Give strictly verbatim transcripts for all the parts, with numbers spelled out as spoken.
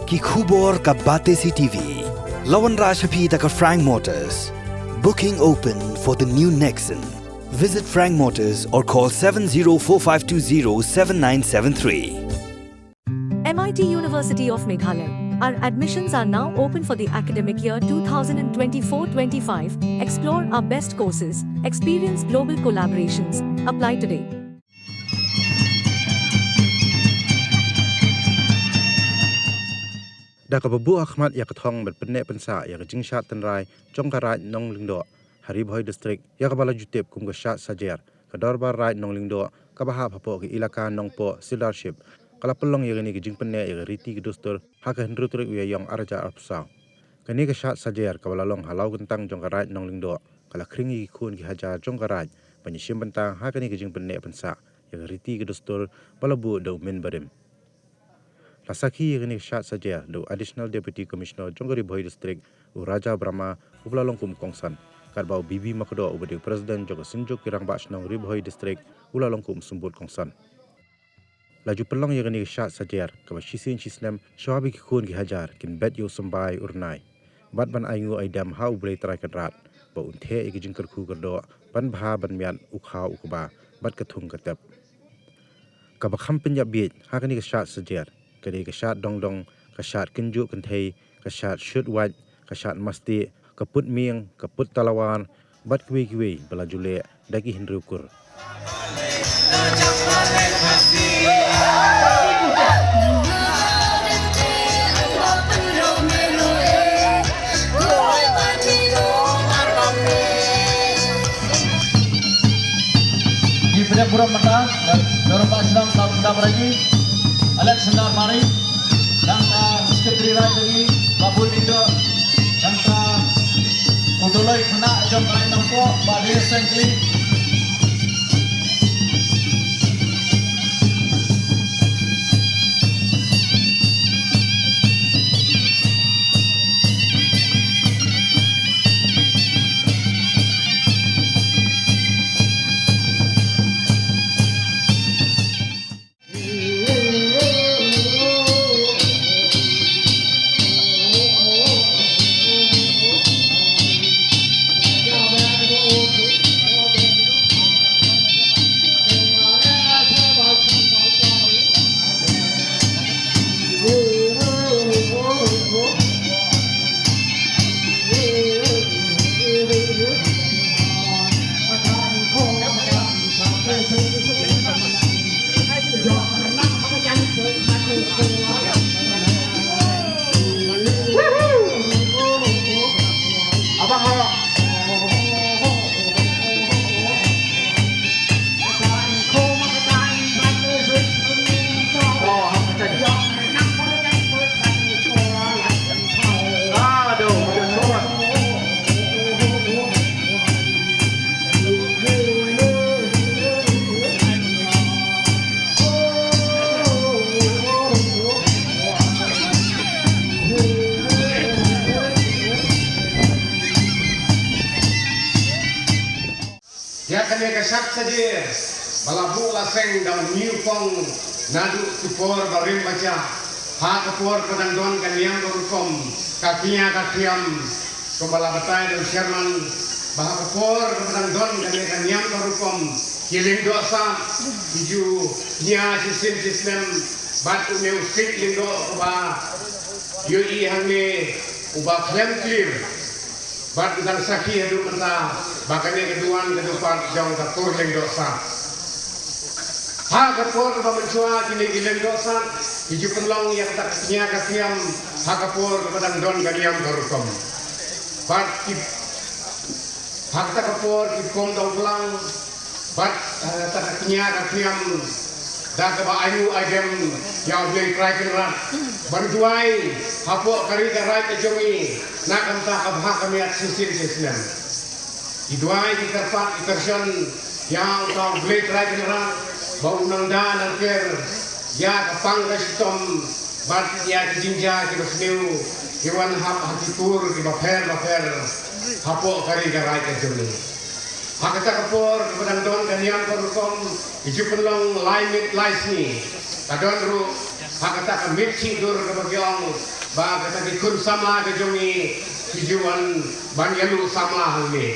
Ki khubor ka Batesi T V. La wanrah sha phi da ka Frank Motors. Booking open for the new Nexon. Visit Frank Motors or call seven zero four five two zero seven nine seven three. M I T University of Meghalaya. Our admissions are now open for the academic year two thousand twenty-four twenty-five. Explore our best courses, experience global collaborations. Apply today. Da kaba buh ha khmat ïa ka thong bad pynneh pynsah ïa ka jingshad tynrai jong ka Raid Nonglyngdoh ha Ri Bhoi District, ïa kaba la ju tip kum ka Shad Sajer, ka Dorbar Raid Nonglyngdoh kaba hap hapoh ka Elaka Nongpoh Sirdarship ka la pynlong ïa kane ka jingpynneh ïa ka riti ka dustur ha ka hynriew tarik u Ïaïong arhajar arphew saw. Kane ka Shad Sajer kaba la long ha Lawkyntang jong ka Raid Nonglyngdoh ka la khring ïa ki khun ki hajar jong ka Raid ban ïashim bynta ha kane ka jingpynneh pynsah ïa ka riti ka dustur ba la buh da u mynbarim. La sakhi ïa kane ka Shad Sajer da u Additional Deputy Commissioner jong ka Ri Bhoi District, u Raja Brahma, uba la long kum u kongsan, katba u B B Makdoh, uba dei u President jong ka Synjuk ki Rangbah Shnong Ri Bhoi District, u la long kum u symbud kongsan. La ju pynlong ïa kane ka Shad Sajer kaba shisien shisnem shuwa ba ki khun ki hajar kin bet ïa u symbai u rnai bad ban ainguh aidem ha U Blei Trai Kynrad ba un theh ïa ka jingkyrkhu kyrdoh ban bha ban miat u khaw u kba bad ka thung ka tep. Kaba kham pynïap bieit ha kane ka Shad Sajer ka dei ka shad dongdong, ka shad kynjuh kynthei, ka shad shut wait, ka shad masti, ka put mieng, ka put talawar bad kiwei kiwei ba la ju leh da ki hynriew kur. Ki pynïap burom mynta, Dorbar Shnong Kampung Dabragi, Alexander Mari, nangta Secretary Raid Dagi, Babu Lindo, nangta u Doloi Khynnah jong ka Raid Nongpoh, Bah Daniel Sengkli. Ïa kane ka Shad Sajer ba la buh la seng da u Niu Pong naduh ki por barim bajah ha ka por ba dang don ka niam ka rukom, ka kñia ka thiam, kumba la batai da u Chairman, ba ha ka por ba dang don kane ka niam ka rukom, ki lyngdoh sah ki ju kñia shisien shisnem bad une u siej lyngdoh kaba ïohi hangne uba khlem clear. Bad ngan sakhi haduh mynta ba kane ka duwan ka dei part jong ka tur lyngdoh sah. Ha ka por kaba mynshuwa kine ki lyngdoh sah ki ju pynlong ïa kata ka kñia ka thiam ha ka por kaba dang don ka niam ka rukom. Bad ki, ha kata ka por ki pom dong plang. Bad, eh, kata ka kñia ka thiam da kaba ainguh aidem ïa U Blei Trai Kynrad ban duwai hapoh ka ri ka raid ka jong ngi na ka bynta ka bha ka miat shisien shisnem. Ki duwai ki kyrpad ki kyrshan ïa uta U Blei Trai Kynrad ba un nang da nang ker ïa ka pang ka shitom bad ïa ki jingjia kiba sniew ki wan hap ha ki tur kiba pher bapher hapoh ka ri ka raid ka jong ngi. Ha kata ka por kaba dang don ka niam ka rukom ki ju pynlong lai miet lai sngi. Ka don ruh Ha kata ka miet thik dur kaba ki ong ba kata ki khun samla ka jong ngi ki ju wan ban ïalu samla hangne.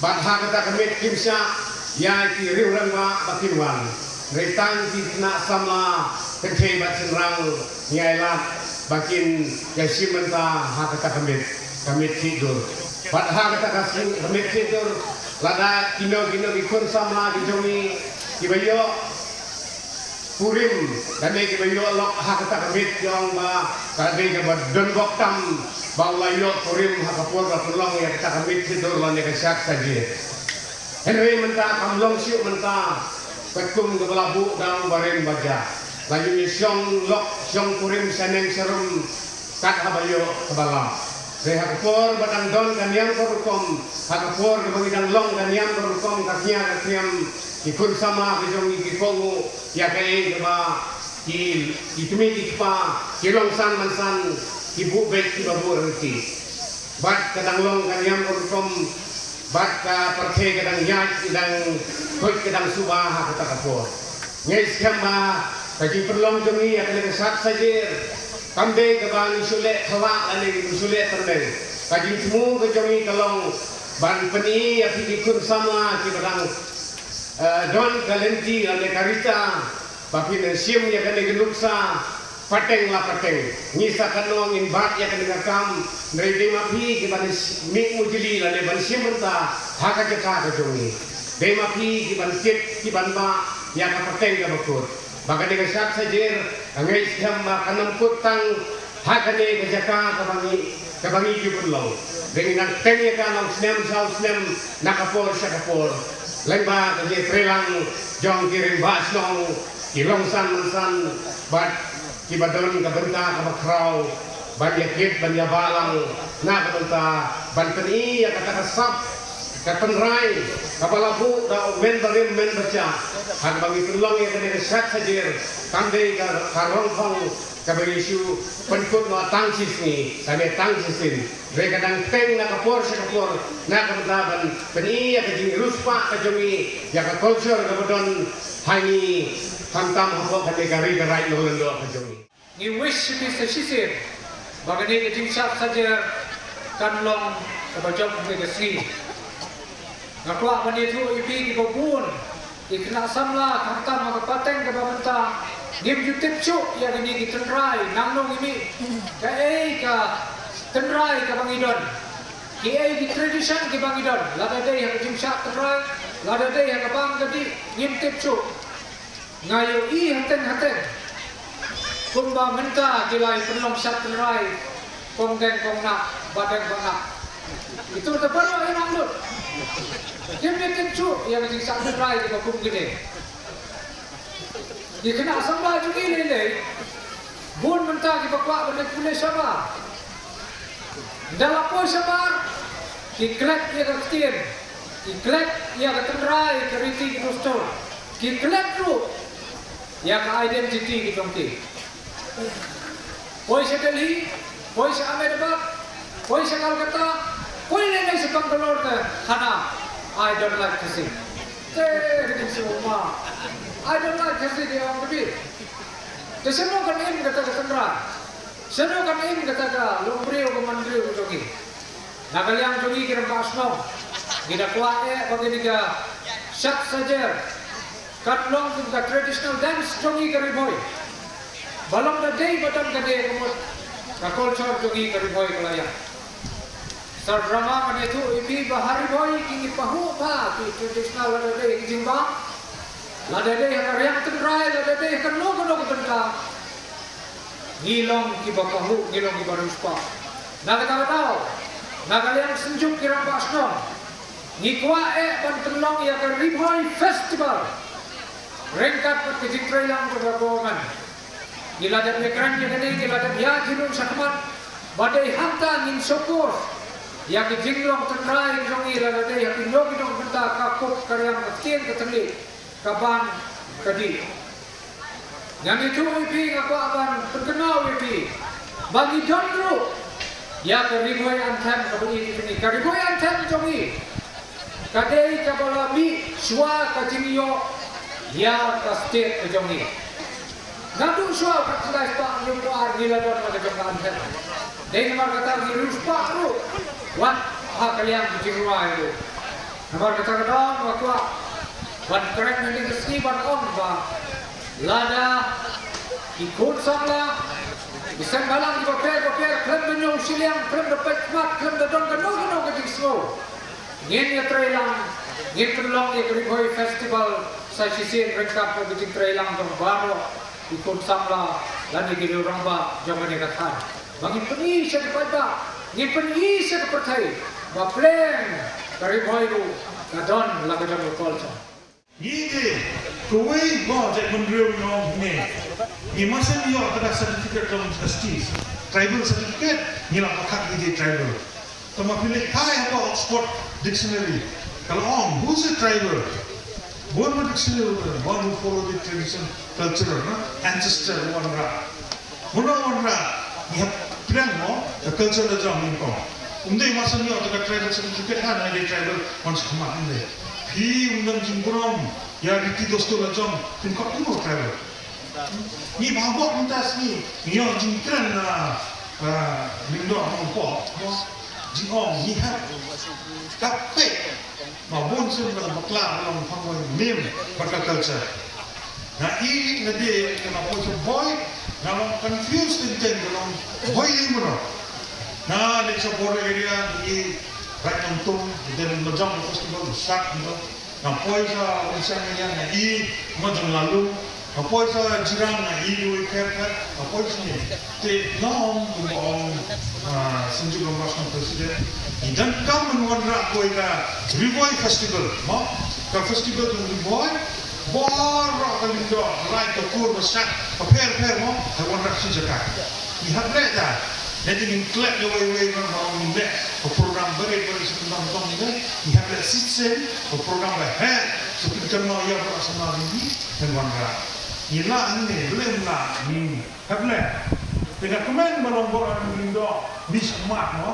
Bad ha kata ka miet kim shah ïa ki riew rangbah ba kin wan. Hynrei tang ki khynnah samla kynthei bad shynrang ngi ailad ba kin ïashim bynta ha kata ka miet, ka miet thik dur. Bad ha kata ka sing, ka miet thik dur, lada kino kino ki khun samla ki jong ngi kiba ïoh kurim, kane kiba ïoh lok ha kata ka miet ki ong ba ka dei kaba don bok tam ba u la ïoh kurim ha ka por ba pynlong ïa kata ka miet thik dur lane ka shad sajied. Hynrei mynta kam long shuh mynta, katkum kaba la buh da u Bah Rim Bah Jah. La ïoh ïa shong lok shong kurim shaneng sharum kat haba ïoh kaba la. Te ha ka por ba dang don ka niam ka rukom, ha ka por kaba ngi dang long ka niam ka rukom, ka khia ka khiam, ki khun samla ki jong ngi ki kohnguh ïa kaei kaba ki, ki kmie ki kpa ki long san man san, ki buh beit kiba buh rynti. Bad ka dang long ka niam ka rukom, bad ka pyrthei ka dang ïaid, dang khuid, ka dang suba ha kata ka por. Ngi skhem ba ka jingpynlong jong ngi ïa kane ka shad sajied kam dei kaba ngi shu leh khlak lane ngi shu leh tyrneng. Ka jingthmu ka jong ngi ka long ban pyni ïa phi ki khun samla kiba dang, eh, don ka lynti lane ka rta ba phin shim ïa kane ka nuksa pateng la pateng. Ngi sa katno ngin bat ïa kane ka kam, hynrei dei ma phi ki ban mih mujli lane ban shim bynta ha ka jaka ka jong ngi. Dei ma phi ki ban tip, ki ban bah ïa ka pateng kaba kut. Ba kane ka shad sajied, ka ngi skhem ba kan ym kut tang ha kane ka jaka kaba ngi, kaba ngi ju pynlong. Dei ngi nang teng ïa ka na u snem sha u snem, na ka por sha ka por. Lyngba ka jingtreilang jong ki rangbah shnong, ki long san man san, bad kiba don ka bynta kaba khraw ban ïa kit ban ïa bah lang na ka bynta ban pyni ïa kata ka sap ka tynrai kaba la buh da u Bah Rim Bah Jah. Ha kaba ngi pynlong ïa kane ka shad sajied, kam dei ka, ka rong phong kaba ngi shu pynkut noh tang shisngi, kane tang shisien. Hynrei ka dang teng na ka por sha ka por na ka bynta ban pyni ïa ka jingriewspah ka jong ngi ïa ka culture kaba don ha ngi, khamtam hapoh kane ka ri ka raid Nonglyngdoh ka jong ngi. Ngi wish ïa phi sa shisien ba kane ka jingshad sajied kan long kaba jop kane ka sngi. Nga kwah ban ïathuh ïa phi kiba bun, ki khynnah samla, khamtam ha ka pateng kaba mynta, ngim ju tip shuh ïa kine ki tynrai, nangno ngi mih, kaei ka tynrai kaba ngi don, kiei ki tradition kiba ngi don, lada dei ha ka jingshad tynrai, lada dei ha ka bam ka dih, ngim tip shuh. Nga ïohi hateng hateng kumba mynta ki la ïa pynlong shad tynrai, kong deng kong nah, bah deng bah nah. Ito te baroh ïa nang lut. Kim ïa tip shuh ïa ka jingshad tynrai kiba kum kine. Ki khynnah samla jong ngi lei lei, bun mynta kiba kwah ban leit pule shabar. Ynda la poi shabar, ki klet ïa ka ktien, ki klet ïa ka tynrai, ka riti, ka dustur, ki klet ruh ïa ka identity ka jong ki. Poi sha Delhi, poi sha Ahmedabad, poi sha Kolkata, poi lei lei sha Bangalore te, hana, "I don't like Khasi." Te, ka jingsngew ma, "I don't like Khasi," ki ong ka bit. Te shano kan im kata ka tynrai? Shano kan im kata ka longbriew ka manbriew ka jong ngi? Na ka liang jong ngi ki rangbah shnong, ngi da kwah eh ba kane ka shad sajied kan long kum ka traditional dance jong ngi ka Ri Bhoi. Ba long da dei ba don ka dei ka mut ka culture jong ngi ka Ri Bhoi ka la ïaid. Sir drama, ngan ïathuh ïa phi ba ha Ri Bhoi ki ngi pahuh bha ki traditional, lada dei ki jingbam, lada dei ha ka riang tynrai, lada dei ha kano kano ka bynta. Ngi long kiba pahuh, ngi long kiba riewspah. Na kata ka daw, na ka liang Synjuk ki Rangbah Shnong, ngi kwah eh ban pynlong ïa ka Ri Bhoi Festival ryngkat bad ka jingtreilang jong ka government. Ngi la dep ïakren ïa kane, ngi la dep ïa jingmut shakhmat ba dei hangta ngin showcase ïa ka jinglong tynrai jong ngi, lada dei ha kino kino ki bynta, ka kup, ka riang, ka ktien, ka thylliej, ka bam, ka dih. Ngan ïathuh ïa phi, nga kwah ban pynkynmaw ïa phi ba ngi don ruh ïa ka Ri Bhoi Anthem kaba ïeit jong ngi. Ka Ri Bhoi Anthem jong ngi ka dei kaba la mih shuwa ka jingïoh ïa ka state ka jong ngi. Naduh shuwa ka khyndai spah hynñiew phew ar ngi la don la ka jong ka anthem. Dei namar kata ngi riewspah ruh wat ha ka liang ka jingrwai ruh. Namar kata ka daw nga kwah ban kren ha kane ka sngi ban ong ba lada ki khun samla, ki seng bhalang kiba pher ba pher khlem da ñiew shiliang, khlem da peit khmat, khlem da don kano kano ka jingsngew, ngin ïatreilang, ngin pynlong ïa ka Ri Bhoi Festival sa shisien ryngkat bad ka jingtreilang jong baroh ki khun samla lane ki rangbah jong kane ka thaiñ. Ba ngin pyni sha ki paidbah, ngin pyni sha ka pyrthei ba pleng ka Ri Bhoi ruh ka don la ka jong ka culture. Ngi dei kawei ka jaitbynriew nongmih. Ngi masa ngi ïoh kata certificate jong S T, tribal certificate, ngi la pyrkhat ngi dei tribal. Tangba phi leit phai ha ka Oxford Dictionary, ka la ong, who's a tribal? Bun ma dictionary, one who follow the tradition, culture, na, ancestor, wanrah. Mano wanrah? Ngi hap pdiang mo ka culture la jong ngi ko. Ym dei masa ngi ïoh ka tribal certificate ha ngi dei tribal, wan sha khmat, ym dei. Phi ym don jingburom ïa riti dustur la jong, phin khot kumno tribal? Ngi bha bok mynta sngi ngi ïoh jingkren na, ah, Lyngdoh Nongpoh, mo. Jingong ngi hap ka peit. Ma bun sien ba la bakla ba long pangwai mim bad ka culture. Nga i nga dei nga poi sha Bhoi, nga long confused teng teng ba long Bhoi i mano. Nga dei sha border area, nga i Raid Nongtum, dei la jong ka festival, u Shak nto. Nga poi sha Umsiang area, nga i ma jong Lalung. Nga poi sha Jirang, nga i iwei pher pher, nga poi sha ngi. Te nga ong, kumba ong, ah, Synjuk Rangbah Shnong President, ngi donkam ban wanrah kawei ka Ri Bhoi Festival, mo? Ka festival jong Ri Bhoi, baroh ka Lyngdoh, Raid, ka Kur, ka Shak, ka pher pher, mo? Ka wanrah shi jaka. Ngi hap leh ta. Lada ngin klet ïa wei wei ban, ban ngin leh ka program bad bad sha kyndong kyndong ngi, ngi hap leh shisien ka program ba heh, sa pynkynmaw ïa baroh samla ngi, ngin wanrah. Ngi lah hangne, balei ym lah, ngi hap leh. Te nga kmen ba long baroh ngi Lyngdoh, ngi sngewmat mo.